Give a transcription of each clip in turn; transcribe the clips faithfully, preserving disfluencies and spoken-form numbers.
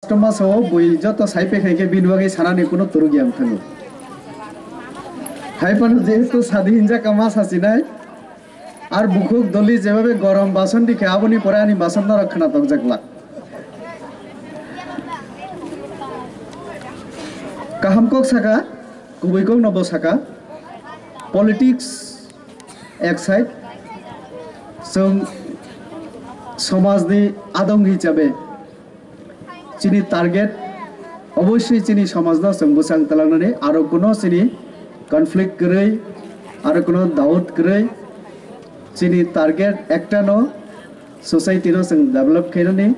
Somaj o bui joto sai pekhaikhe bini bagwi sanani kuno turuk ya wngthango. Hai phano jehetu sadi hinjak ma sachinai, ar bukhuk doli jebabe gorom bason dikhe aboni pore ani bason norok khna tokjak glak. Kaham kok saka, kubui kok no bo saka, politics ek side, chwng somajni adong hisabe chini target obossoi chini somajno chwng bwsang twlangnani, aro kuno chini conflict kwrwi, aro kuno doubt kwrwi, chini target ektano, society no chwng develop khainani,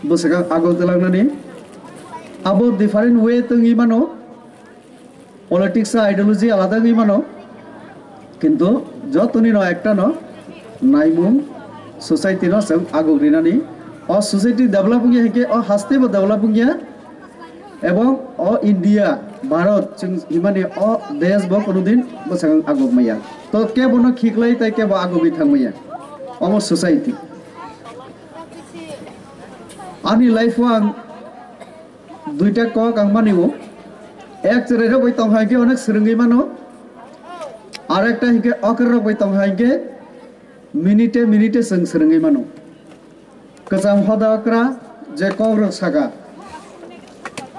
bwsakang agok twlangnani. Abo different way tongwi mano, politics a ideology alada wngwi mano, kintu jotoni no ekta no naimung, society no chwng aguk rinani. O society develop wngya hinkhe o haste bo develop wngya, ebong o India, Bharat chwng himani o desh bo kono din bwsakang aguk maya. To kebo no khiklai tai kebo agugwi thang maya. Omo society. Ani life o ang duita kok ang mani o. Ek cherai rok bai tong hai khe onek swrwngwi mano. Ar ekta hinkhe okra rok bai tong hai khe minute minute chwng swrwngwi mano. Kwcham hoda okra je kok rok saka.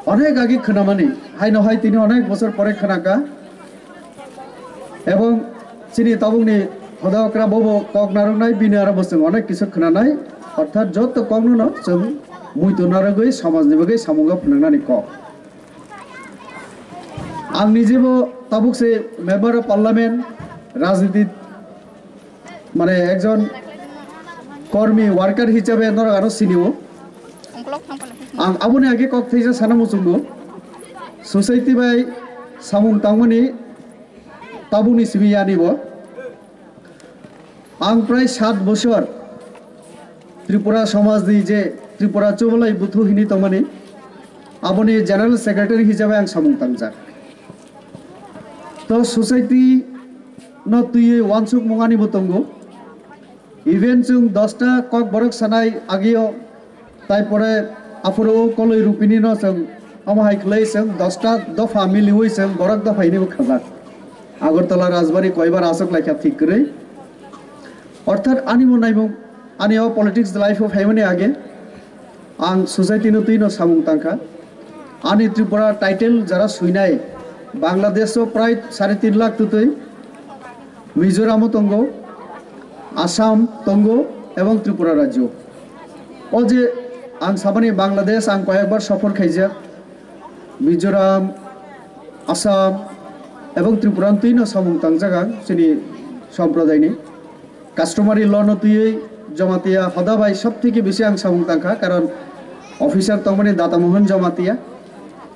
Onek agi khwnamani. Haino hai tini onek bosor pore khwnaka. Ebong chini tabukni hoda okra bobo kok narwknai, bini aro bo chwng onek kisa khwnanai, orthat joto kokno no chwng muitu narwgwi samajni bagwi samungo phwnangnani kok. Ang nijebo tabuk se member of parliament, rajniti mane ekjon kormi worker hisabe norok ano sinio. Ang aboni age kok thaisa sana muchungo. Society bai samung tangmani tabukni simi yani bo. Ang prai sat bosor Tripura somajni je Tripura Chubalai Buthu hini tongmani, aboni general secretary hisabe ang samung tangjak. To society no twiwi wansuk mung ani bo tongo. Even chwng dosta kok borok sanai agio, tai pore aphuru o koloi rupini no chwng omo hai khlai chwng dosta dopha miliwi chwng borok dopha hini bo khajak. Agartala Rajbari koibar aswk laikha thik kwrwi. Orthat ani bo naimung, ani o politics life o phaimani age ang society no twi no samung tangkha. Ani Tripura title jara suinai Bangladesh o prai sare tin lakh tutui. Mizoram o tongo, Assam tongo ebong Tripura rajyo. O je ang sabani Bangladesh ang koyekbar sophor khaijak, Mizoram, Assam ebong Tripura twino samung tangjak ang chini somprodaini. Customary law no twiwi Jamatia hoda bai sob theke bisi ang samung tangkha, karon officer tongmani Data Mohan Jamatia,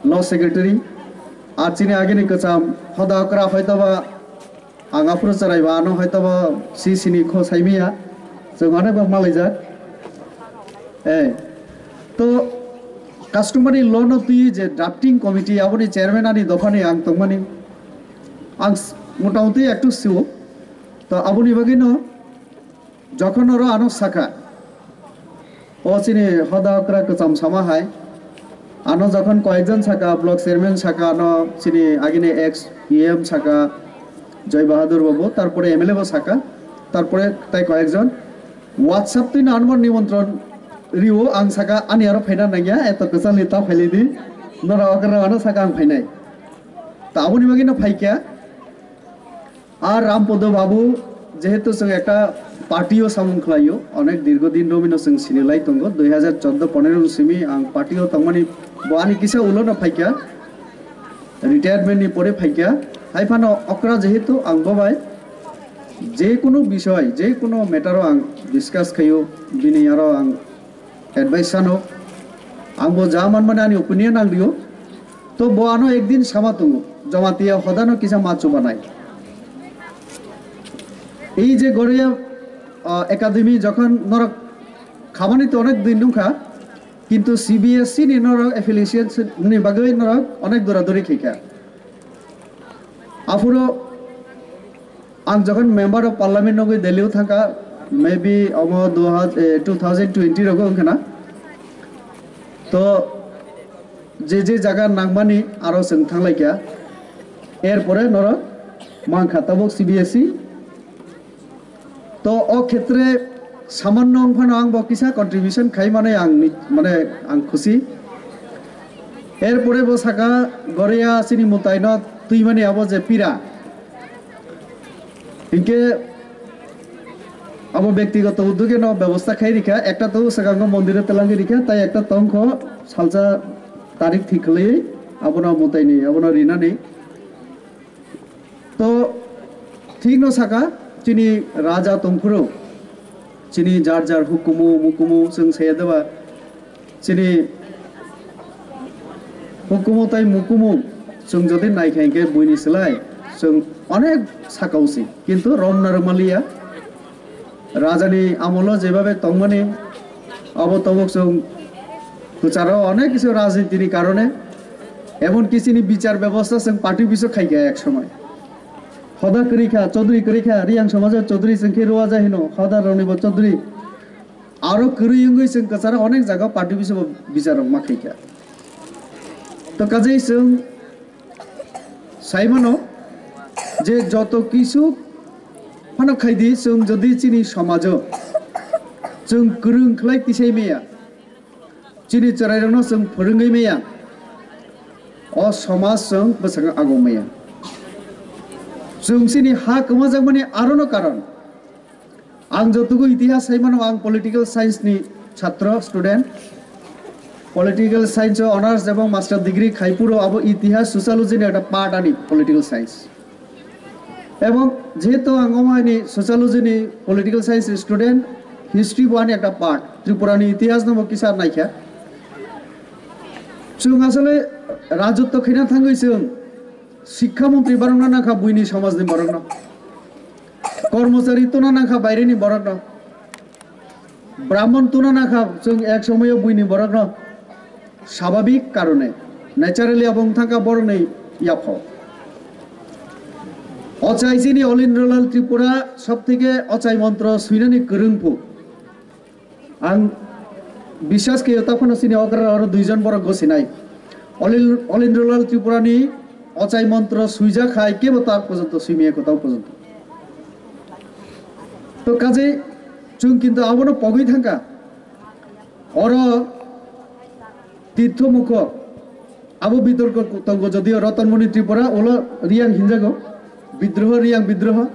law secretary, ar chini agini kwcham hoda okra hoitoba Ang aphuru chwraiba ano hoitobo si sini kho saimaya, chwng onek bo malaijak. Eh, to customary law no twi je drafting committee aboni chairman ani dophani ang tongmani. Ang s-, motamoti ektu sio. To aboni bagwi no jokhon oro ano sakha, o chini hoda okra kwcham sama hai. Ano jokhon koyekjon saka, block chairman saka, ano chini agini ex E M saka, Joy Bahadur babu, tarpore M L A bo saka, tarpore tai koyekjon. WhatsApp twi no ano nimontron rio, ang saka ani aro phaina nangya, eto kwchalni ta phailidi, nora okra ano saka ang phainai. Ta aboni bagwi no phaikya. Ar Rampodo babu, jehetu chwng ekta party o samung khlaio, onek dirgo din romino chwng sinilai tongo, dui hajar chordo ponero ni simi ang party o tongmani bo ani kisa ulo no phaikya, retirement ni pore phaikya, hai phano okra jehetu ang bo bai je kunu bisoi, je kunu matter o ang discuss khaio, bini aro ang advice sano, ang bo ja manmani ani opinion ang rio, to bo ano ekdin sama tongo, Jamatia hodano kisa ma chubanai. Ei je Goria, ah, Academy jokhon norok khamani to onek din nungkha, kintu C B S E ni norok affiliation ni bagwi norok onek dora dori khaikha. Aphuru ang jokhon member of parliament nogwi Delhi o thangkha, maybe omo duha-, eh, two thousand twenty rogo wngkha na. To Je je jaga nangmani aro chwng thanglaikha. Erpore norok mankha tabuk C B S E. To o khetre samanno wngphano ang bo kisa contribution khai mane ang ni, mane ang khusi. Erpore bo saka Goria chini mwtaino twimani abo je pira. Hinkhe abo byaktigoto uddogeno bebosta khai rikha, ekta to swkango mondiro twlangwi rikha, tai ekta tongkho salsa tarik thik khwlaiwi abono mwtaini, abono rinani. To thikno saka chini raja tongphuru, chini jar jar hukumu mukumu chwng saya deba, chini hukumu tai mukumu chwng jodi naikha hinkhe buini slai chwng onek sakao si, kintu romna rwmaliya. Rajani amolo jebabe tongmani abo tabuk chwng kwcharo onek kisu rajnitini karone, emon ki chini bichar bebosta chwng party biso khaikha ek somoy. Hoda kwrwi kha, Chaudhary kwrwi kha, Riyang somajo Chaudhary chwng khe rwajak hino, hoda ronibo Chaudhary. Aro kwrwi wngwi chwng kwcharo onek jaga party biso bichar rok ma khaikha. To kajai chwng saimano je joto kisu phano khaidi chwng jodi chini somajo chwng kwrwng khlai tisai maya, chini chwrairokno chwng phwrwngwi maya, o somaj chwng bwskango agong maya. Chwng chini ha kwmajakmani arono karon. Ang jotogo itihas sai mano, ang political science ni chhatro, student. Political science o honours ebong master degree khai puro abo itihas, sociology ni ekta part ani political science. Ebong jehetu ang omo ani sociology ni political science student, history bo ani ekta part. Tripura ni itihas no bo kisa naikha. Chwng asole rajotto khaina thangwi chwng sikha montri borokno nangkha, buini somajni borokno. Kormochari tuna nangkha baireni borokno. Brahmon tuna nangkha chwng ek somoyo buini borokno. Swabhabik karone, naturally abo wngthangkha borokni yapho. Ochai chini Olindrolal Tripura sob theke ochai montro swinani kwrwngphu. Ang biswas khe takhwno chini okra oro duijon borok gosinai. Olil-, Olindrolal Tripurani ochai montro swijak hai kebo tak porjonto swimaya kwtal porjonto. To kaje chwng kintu abono pogwi thangkha. Oro Tirtho mukho, abo bitorko tongo, jodio Rotonmoni Tripura, ulo Riyang hinjago, bidroho, Riyang bidroho.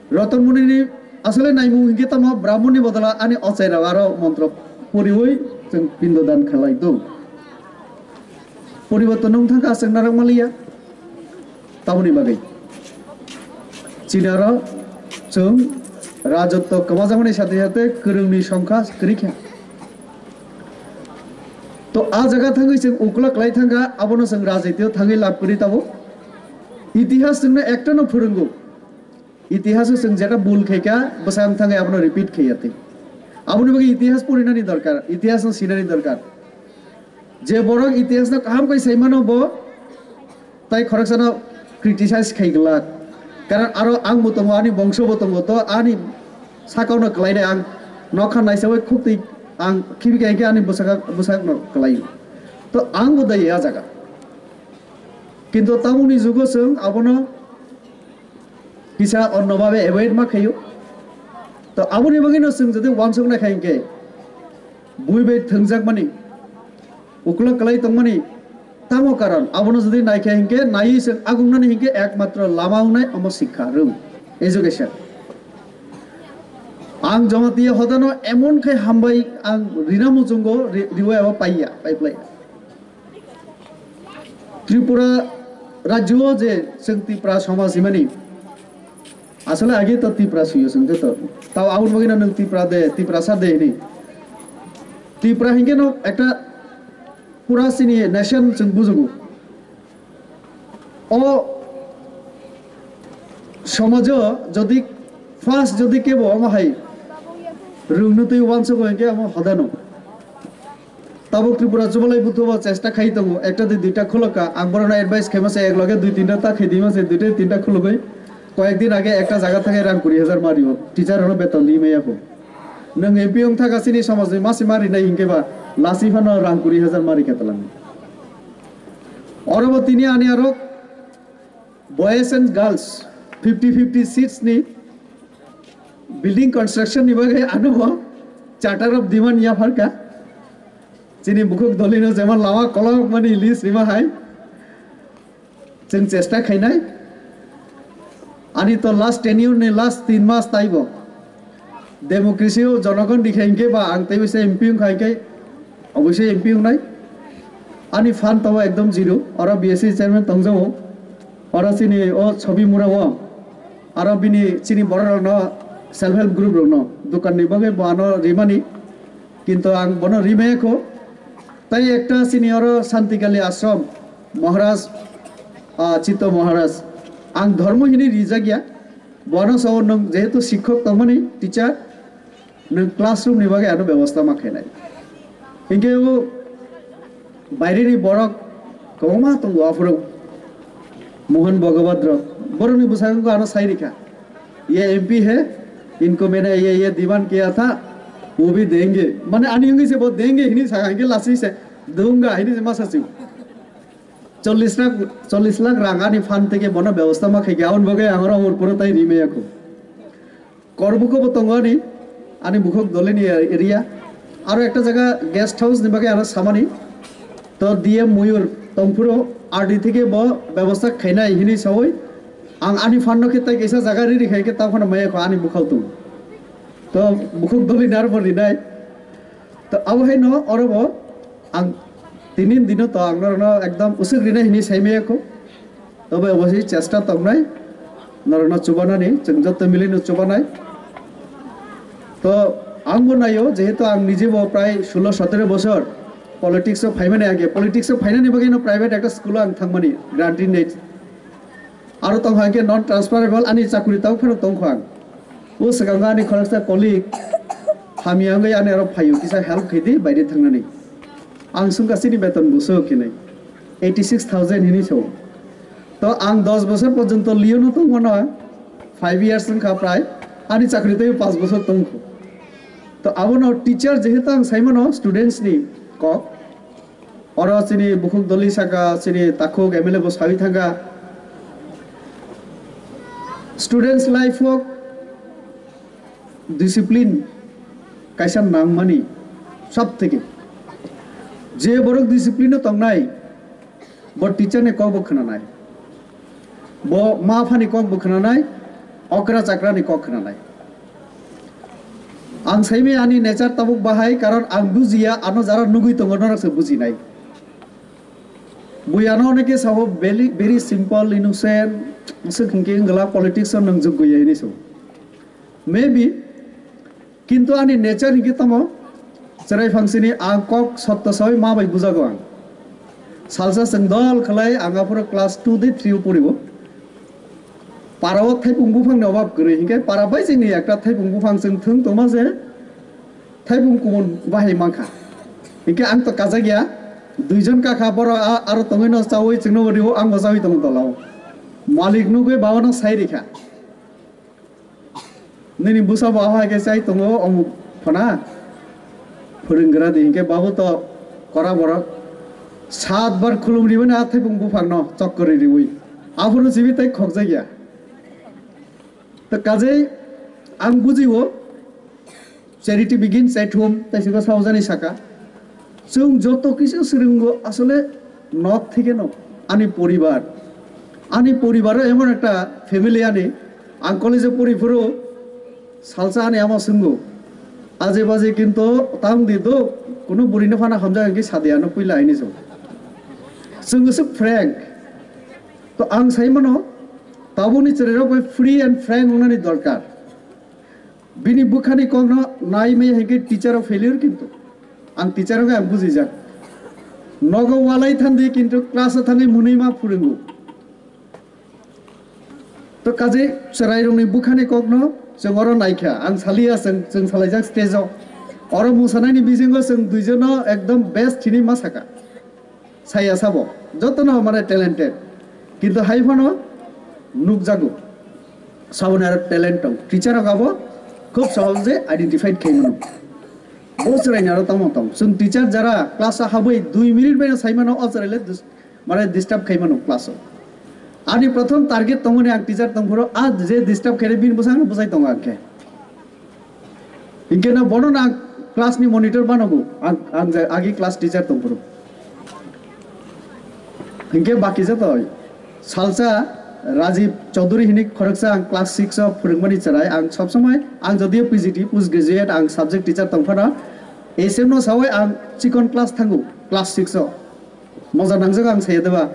Rotonmoni ni asole naimung hinkhe tamo Brahmon ni bodola ani ochai rao aro montro poriwi chwng pindo dan khalai do. Poriborton wng thangkha chwng narwk maliya. Tamoni bagwi chini aro chwng rajotto kwmajakmani sathe sathe kwrwngni songkha kwrwi kha. To a jaga thangwi chwng ukla kwlai thangkha, abono chwng rajnitio thangwi lab kwrwi tabuk. Itihas chwngno ekta no phwrwngo. Itihaso chwng jeta bul khaikha, bwsang thangwi abono repeat khaiya twi. Aboni bagwi itihas porinani dorkar, itihasno sinani dorkar. Je borok itihasno kaham khe sai mano bo, tai khoroksano criticize khai glak. Karon aro ang bo tongo, ani bongso bo tongo, to ani sakao no kwlai de ang nokha naisawi khuk twi ang khibi khai khe ani bwsaka, bwsak no kwlai. To ang bo dai ya jaga. Kintu tabukni jugo chwng abono kisa onno babe avoid ma khaio. To aboni bagwi no chwng jodi wansuk nai khai hinkhe bui bai thwngjakmani, uklok kwlai tongmani tamo karon, abono jodi naikha hinkhe, naiwi chwng agungnani hinkhe ekmatro lama wngnai omo sikha rwng, education. Ang Jamatia hodano emon khai hambai ang rina muchungo ri-, riwi abo paiya, paiplai. Tripura rajyo je chwng Tipra somaj himani, asole age to Tipra suyo chwng joto. Tao aboni bagwi no nwng Tipra de, Tiprasa de hini. Tipra hinkhe no ekta pura chini nation chwng bujugo. O somajo jodi first jodi kebo omo hai rwngno twi uansugo hinkhe omo hodano. Tabuk Tripura chubalai buthubo chesta khai tongo, ekta de duita khulokha, ang borokno advice khaima se ek loge dui tinta ta khai dima se duita tinta khulogwi. Koyek din age ekta jaga thangwi rang kuri hajar mario, teacher rokno beton di maya pho. Nwng M P wng thaka chini somajni masi mari nai hinkhe ba lasi phano rang kuri hajar mari khe talang. Oro bo tini ani aro boys and girls fifty fifty seats ni building construction ni bagwi ano bo charter of demand ya pharka. Chini bukhuk dolino jemon lama kolok mani list rima hai. Chwng chesta khainai. Ani to last tenure ni last tin mas taibo. Democracy o jonogon dikha hinkhe ba ang tei bisa M P wngkha hinkhe obviously M P wngnai. Ani fund to ekdom zero. Oro B S C chairman tongjago. Oro chini o Sobi Mura o. Aro bini chini borok rokno self help group rokno dukan ni bagwi bo ano rimani. Kintu ang bono rimaya kho. Tai ekta chini oro Santikali Ashram Maharaj, ah, Chitto Maharaj. Ang dhormo hini rijak ya. Bono sao nwng jehetu sikhok tongmani, teacher, nwng classroom ni bagwi ano bebosta ma khainai. Hinkhe o baireni borok kwbangma tongo aphuru Mohan Bhagwat rok. Borokni bwskango ano sai rikha. Ye M P hai, inko maine ye, ye demand kiya tha, wo bhi denge. Mane ani wngwi se bo denge hini saka, hinkhe lasi se dunga hini se masa si. Chollish lakh, chollish lakh rang ani fund theke bono bebosta ma khaikha, aboni bagwi ang oro Amarpuro tai rimaya kho. Korbuko bo tongo ani, ani bukhuk dolini area. Aro ekta jaga guest house ni bagwi ano samani. To D M Moyur tongphuru R D theke bo bebosta khainai hini sawi. Ang ani fund no khe tai kaisa jaga riri khai khe ta phano maya kho ani bukhuk tong. To bukhuk dolini aro bo rinai. To abo hai no oro bo ang tini dino to ang norokno ekdom usuk rinai hini sai maya kho. Tobe obosoi chesta tongnai, norokno chubanani, chwng joto milino chubanai. To ang bo naio, jehetu ang nije bo prai sulo sotero bosor politics o phaimani age, politics o phainani bagwi no private ekta school o ang thangmani guarantee nei. Aro tongkha hwnkhe non transferable ani chakri tau phano tongkha ang. O swkango ani khoroksa colleague hamya wngwi ani aro phaio, kisa help khaidi baire thangnani. Ang swngkha chini beton bwswk hinwi eighty six thousand hinwi sao. To ang dos bosor porjonto Lyon-o tongmano, five years wngkha prai, ani chakri tei panch bosor tongkho. To abono teacher jehetu ang saimano students ni kok, oro chini bukhuk doli saka chini takhuk M L A bo sawi thangkha. Students life o discipline kaisa nangmani sab theke. Je borok discipline o tongnai, bo teacher ni kok bo khwnanai, bo ma phani kok bo khwnanai, okra chakra ni kok khwnanai. Ang saimai ani nature tabuk bahai, karon ang bujiya, ano jara nugui tongo norok se bujinai. Bui ano oneke sao very, very simple, innocent, aswk hinkhe wngla politics o nwngjwk gwi ya hinwi sao. Maybe, kintu ani nature hinkhe tamo, chwrai phangsini ang kok sotto sawi ma bai bujago ang. Salsa chwng dol khlai ang aphuru class two de three o poribo. Parao thaipung buphangni obab kwrwi hinkhe para bai chini ekta thaipung buphang chwng thwng tongma je thaipung kumun bahai mankha. Hinkhe ang to kajak ya, duijon kakha borok a-, aro tongwi no chaui chwngno bo rio, ang bo chaui tongo tolao. Malik nugwi babano sai rikha. Nini bwsa bo ahai khe chai tongo, omo phana phwrwnggra di hinkhe babu to kora borok. Saat bar khulum riwi na thaipung buphang no chokkorwi riwi. Aphuru sibi tai khokjak ya. To kajai ang bujiwo, charity begins at home, tai siko saojani saka. Chwng joto kisa swrwngo asole nok theke no, ani poribar. Ani poribaro emon ekta family ani, ang college-o pori phuru salsa ani ama swngo. Aje baje kintu tang di do, kunu burino phana hamjak hwnkhe sadiya no puila hini chwng. Chwng aswk frank. To ang sai mano, tabukni chwrairok bai free and frank wngnani dorkar. Bini bwkhani kokno nai maya hinkhe teacher o failure kintu. Ang teacher wngkha ang bujijak. Nogo walai thandi kintu class o thangwi mwnwi ma phwrwngo. To kaje chwrairokni bwkhani kokno chwng oro naikha. Ang saliya chwng, chwng salaijak stage o. Oro mwsanaini bisingo chwng duijono ekdom best hinwi ma saka. Saya sabo, jotono mane talented. Kintu hai phano nukjago. Saboni aro talent tong. Teacher rok abo khub sohoje identified khai mano. Bo chwraini aro tamo tong. Chwng teacher jara class o habwi dui minute bai sai mano o chwrai le dus-, Mane disturb khai mano class o. Ani prothom target tongmani ang teacher tongphuru, a je disturb khainai bini bwsang bwsai tongo ang khe. Hinkhe no bono ang class ni monitor banogo, ang, ang je agi class teacher tongphuru. Hinkhe baki joto salsa Rajiv Chaudhary hini khoroksa ang class six o phwrwngmani chwrai, ang sob somoi ang jodio P G T, post graduate, ang subject teacher tongphano, S M no sawi ang chikon class thango, class six o. Moja nangjak ang saya deba.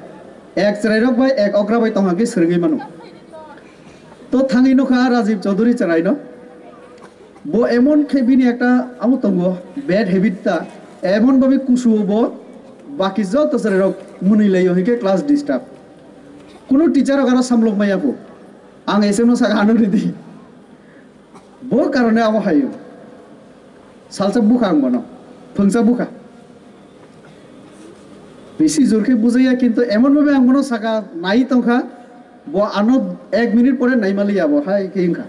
Ek chwrairok bai ek okra bai tongha khe swrwngwi mano. To thangwi nukha Rajiv Chaudhary chwraino. Bo emon khe bini ekta amo tongo, bad habit ta. Emon babi kusuo bo, baki joto chwrairok mwnwi laio hinkhe class disturb. Kunu teacher rok aro samlok maya bo. Ang S M no saka ano ridi. Bo karone abo hayo. Salsa bukha ang bono. Phungsa bukha. Bisi jor khe bujaya, kintu emon bhabe ang bono saka nai tongkha. Bo ano ek minute pore naimaliya bo hai khe wngkha.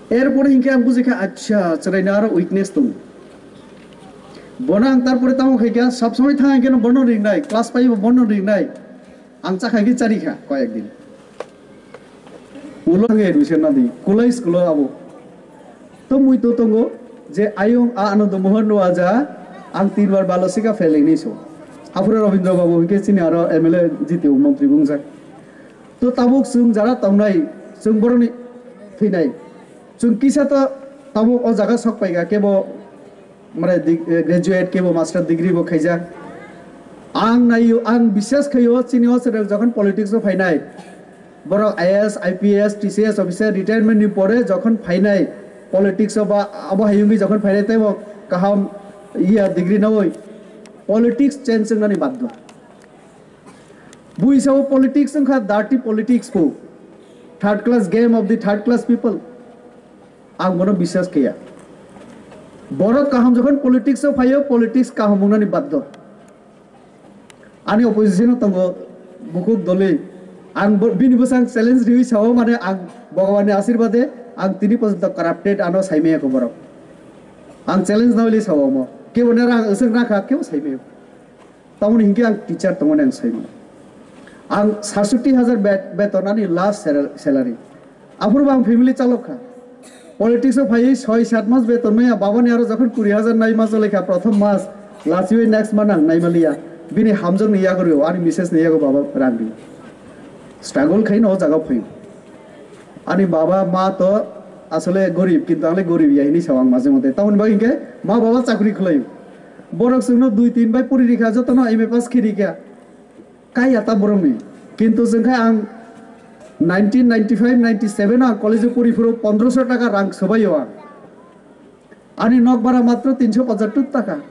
Erpore hinkhe ang bujikha, acha, chwraino aro weakness tongo. Bono ang tarpore tamo khaikha, sab somoi thang khe bono ringnai, class five bono ringnai. Ang chakha khe charikha koyek din. Ulo ang admission nadi, kulai school o abo. To mui to tongo je ayung a Anando Mohan no aja ang tinbar balo sika fail ini so. Aphuru Rabindra Babu hinkhe chini aro M L A jitio montri bungjak. To tabuk chwng jara tongnai, chwng boroni thwinai. Chwng kisa to tabuk o jaga sok paikha kebo mane dig-, eh, graduate kebo master degree bo khaijak. Ang naio, ang biswas khaio, chini o chwrwng jokhon politics o phainai, borok I A S, I P S, T C S officer retirement ni pore jokhon phainai, politics o ba abo hayungwi jokhon phainai tei bo kaham iya degree nawi politics change wngnani baddo. Bui sao politics wngkha dirty politics po, third class game of the third class people. Ang bono biswas kaiya. Borok kaham jokhon politics o phaio, politics kaham wngnani baddo. Ani opposition o tongo Bukhuk Doli. Ang bo-, bini bwsang challenge riwi sao, mane ang Bhagwan ni ashirbade ang tini porjonto corrupted ano saimaya ko borok. Ang challenge nawi sao omo. Kebo ne rang aswk rakha, kebo saimaya. Tamoni hinkhe ang teacher tongmani ang saimano. Ang satsoti hajar bet-, beton ani last sal-, salary. Aphuru bo ang family chalok kha. Politics o phaiwi soi sat mas beton maya, babani aro jokhon kuri hajar nai mas choli kha, prothom mas lachiwi next month ang naimaliya. Bini hamjokni yago rio, ani misses ni yago baba rang rio. Struggle khaino o jaga phaio. Ani baba ma to asole gorib, kintu ang le gorib ya hini sao ang maje mote. Tamoni bagwi hinkhe ma baba chakri khwlaio. Borok chwngno dui tin bai puri rikha, jotono M A pass khe rikha. Kaiya ta borokni. Kintu chwng khe ang nineteen ninety-five ninety-seven o ang college o puri phuru pondroso taka rang swbaio ang. Ani nok bara matro tinso pochattor taka.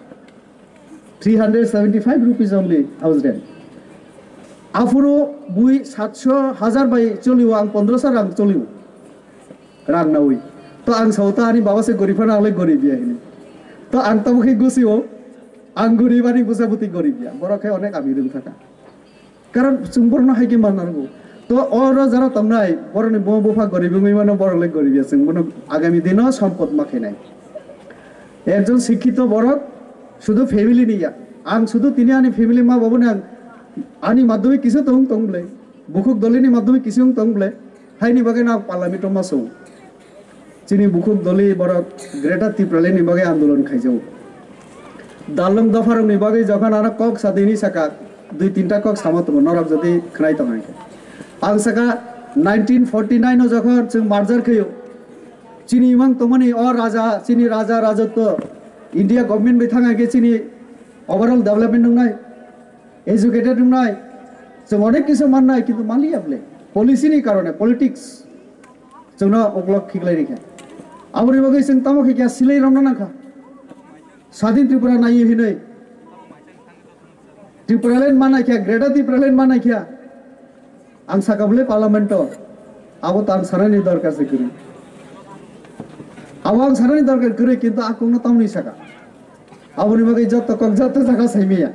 Three hundred seventy-five rupees only house rent. Aphuru bui satso hajar bai cholio, ang pondroso rang cholio. Rang nawi. To ang sao ta ani baba se gorib phano ang le gorib ya hini. To ang tamo khe gusio, ang gorib ani busa buti gorib ya. Borok khe onek ami rwng thaka. Karon chwng borokno hai khe man narwgo. To oro jara tongnai, borokni buma bupha gorib wngwi mano, borok le gorib ya, chwng bono agami dino sompot ma khainai. Ekjon sikkito borok sudu family ni ya. Ang sudu tini ani family ma babuni ang ani madhyamik kisa tong tong ble. Bukhuk Dolini madhyamik kisa wng tong ble. Haini bagwi no ang parlament o ma song. Chini Bukhuk Doli borok Greater Tipraland ni bagwi andolon khaijago. Dalung dopharokni bagwi jokhon ano kok sa dini saka, dui tinta kok samo tongo, norok jodi khwnai tong hai khe. Ang saka nineteen forty nine o jokhon chwng merger khaio, chini imang tongmani o raja, chini raja rajotwo India government bai thang hai khe chini overall development wngnai. Educated wngnai, chwng onek kisa mannai, kintu manliya bole. Policy ni karone, politics. Chwngno uklok khiklai rikha. Aboni bagwi chwng tamo khe kya silai romna nangkha. Sadin Tripura naiwi hinwi. Tipraland manai kya, Greater Tipraland manai kya. Ang saka bole parliament o. Abo to ang sanani dorkar se kwrwi. Abo ang sanani dorkar kwrwi, kintu a kokno tamni saka. Aboni bagwi joto kok joto jaga saimaya.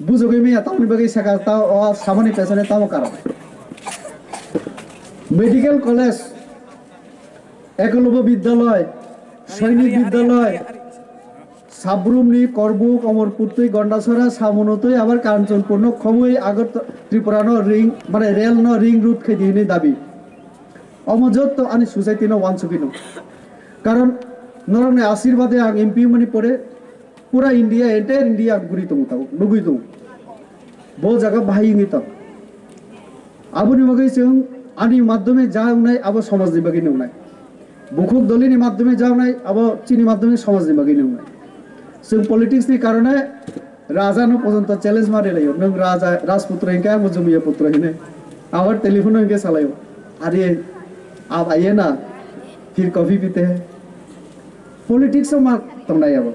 Bujugwi maya tamoni bagwi saka ta o samani pesane tamo karon. Medical college, Ekolobya Bidyalaya, Sainik Bidyalaya, Sabrumni Korbuk, Omorpur twi Gondasora, Samono twi abar Kanchanpur no khobwi Agartala, Tripura no ring, mane rail no ring road khai di hinwi dabi. Omo jotto ani society no wansugwi no. Karon norokni ashirbade ang M P mani pore pura India, entire India ang guri tongo tao, nugwi tongo. Bo jaga bahai wngwi tong. Aboni bagwi chwng ani madhyome ja wngnai abo somajni bagwi wngnai. Bukhuk dolini madhyome ja wngnai abo chini madhyome somajni bagwi wngnai. Chwng politics ni karone raja no pojonto challenge ma rilaio. Nwng raja, Rajputro hinkhe ang bo Jumiya putro hinwi. Abar telephone hinkhe salaio. Are, ab aye na, phir coffee pite hai. Politics o ma tongnai abo.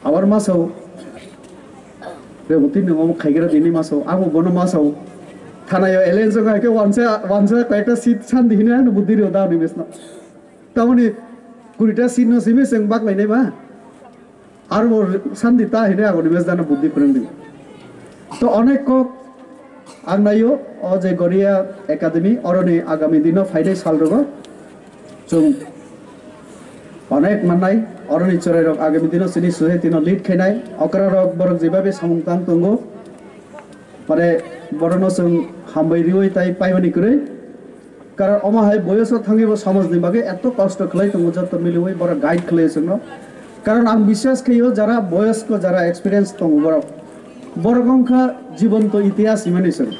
Abar masao. Reboti nung omo khaigra dini masao. Abo bono masao. Thanayo alliance wngkha khe wansa, wansa koyekta seat sandi hinwi ano buddi rio da ni mesna. Tamoni kurita seat no simi seng bak lainai ba. Aro bo sandi ta hinwi agoni mes dana buddi phwrwngdi. To onek kok ang naio o je Goria Academy oroni agami dino phainai sal rogo chwng onek mannai, oroni chwrairok agami dino chini society no lead khainai, okra rok borok jebabe samung tang tongo, pore borokno chwng hambai riwi tai paimani kwrwi. Karon omo hai boyoso thangwi bo somajni bagwi eto kosto khlai tongo, joto miliwi borok guide khlai chwngno. Karon ang biswas khaio jara boyosko, jara experience tongo borok, borok wngkha jibanto itihas hinmani chwng.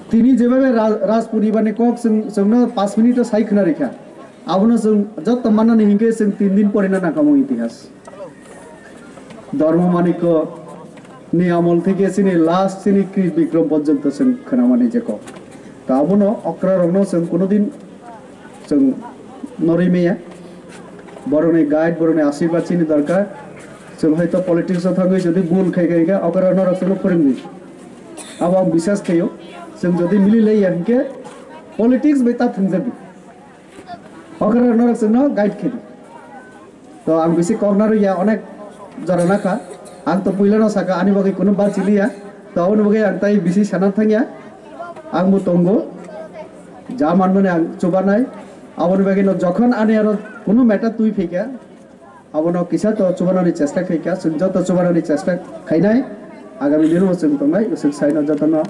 Tini jebabe Ra-, Raj poribarni kok chwng, chwngno panch minute o sai khna rikha. Abono chwng joto mannani hinkhe chwng tin din porina nangkha omo itihas. Dharma Manikya ni amol theke chini last chini Krish Bikram porjonto chwng khwnamani je kok. Ta abono okra rokno chwng kunudin chwng norwi maya. Borokni guide, borokni ashirbad chini dorkar. Chwng hoito politics o thangwi jodi bul khai khai khe okra norok chwngno phwrwngwi. Abo ang biswas khaio. Chwng jodi mili laiya hinkhe politics bai ta thwngjagwi. Okra norok chwngno guide khaidi. To ang bisi kok narwkya, onek jora nakha. Ang to puilano saka ani bagwi kunu bachiliya. To aboni bagwi ang tai bisi sana thangya. Ang bo tongo. Ja manmani ang chubanai. Aboni bagwi no jokhon ani aro kunu matter twi phaikha, abono kisa to chubanani chesta khaikha. Chwng joto chubanani chesta khainai. Agami dino chwng tongnai. Chwng saino jotono.